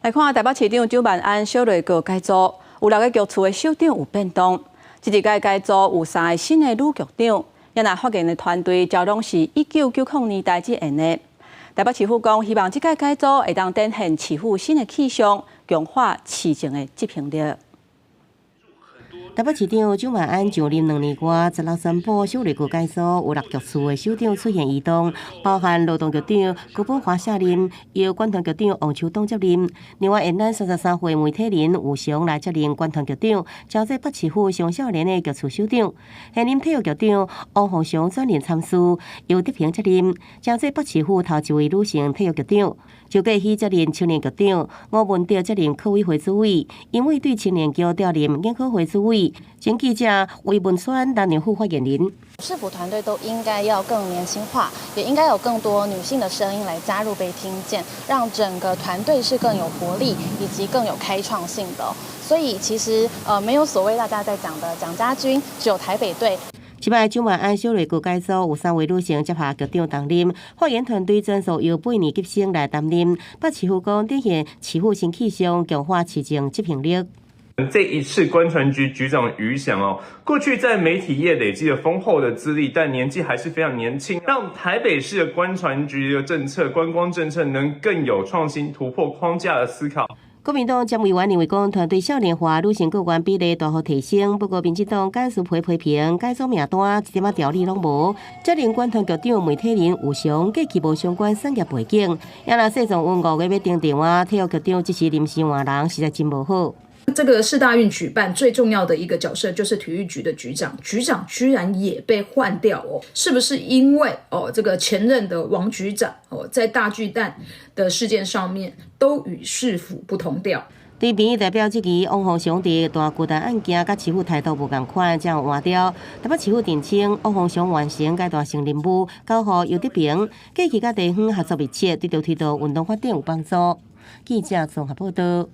來看台北市長蔣萬安小內閣改組，有六個局處的首長有變動。這一屆改組有三个新的女局長，也若發言的團隊，就攏是1990年代之前的。台北市府講，希望這屆改組會當展現市府新的氣象，強化市政的執行力。台北市長蔣萬安上任2年外，16宣布小內閣改組，有六局處的首長出現異動，包含勞動局長高寶華卸任，由觀傳局長王秋東接任。另外，現年33歲媒體人吳翔來接任觀傳局長，成做北市府上少年的局處首長。現任體育局長王鳳翔轉任參事，由德平接任，成做北市府頭一位女性體育局長。周國喜接任青年局長，吳文哲接任客委會主委，因為對青年局調任研考會主委。前記者魏文川擔任副發言人。市府團隊都應該要更年輕化，也應該有更多女性的聲音來加入被聽見，讓整個團隊是更有活力以及更有開創性的。所以其實沒有所謂大家在講的蔣家軍，只有台北隊。這擺蔣萬安小內閣改組，有三位女性接下局長擔任，發言團隊全數由8年級生來擔任。北市府講展現市府新氣象，強化市政執行力。這一次觀傳局局長余翔哦，過去在媒體業累積了豐厚的資歷，但年紀還是非常年輕，讓台北市的觀傳局的政策、觀光政策能更有創新、突破框架的思考。國民黨詹委員認為講，團隊少年化、女性閣員比例大幅提升。不過，民進黨幹事批批評改組名單一點仔條理攏無。接任觀傳局長媒體人吳翔過去無相關產業背景，也若世壯運5月欲登場啊，體育局長只是臨時換人，實在真無好。這個世大運舉辦最重要的一個角色就是體育局的局長，局長居然也被換掉哦，是不是因為哦這個前任的王局長哦在大巨蛋的事件上面都與市府不同調？對民意代表質疑王鴻祥佇大巨蛋案件，佮市府態度無仝款，才有換掉。台北市府澄清，王鴻祥完成階段性任務，交予游德平，過去佮地方合作密切，對著推動運動發展有幫助。記者綜合報道。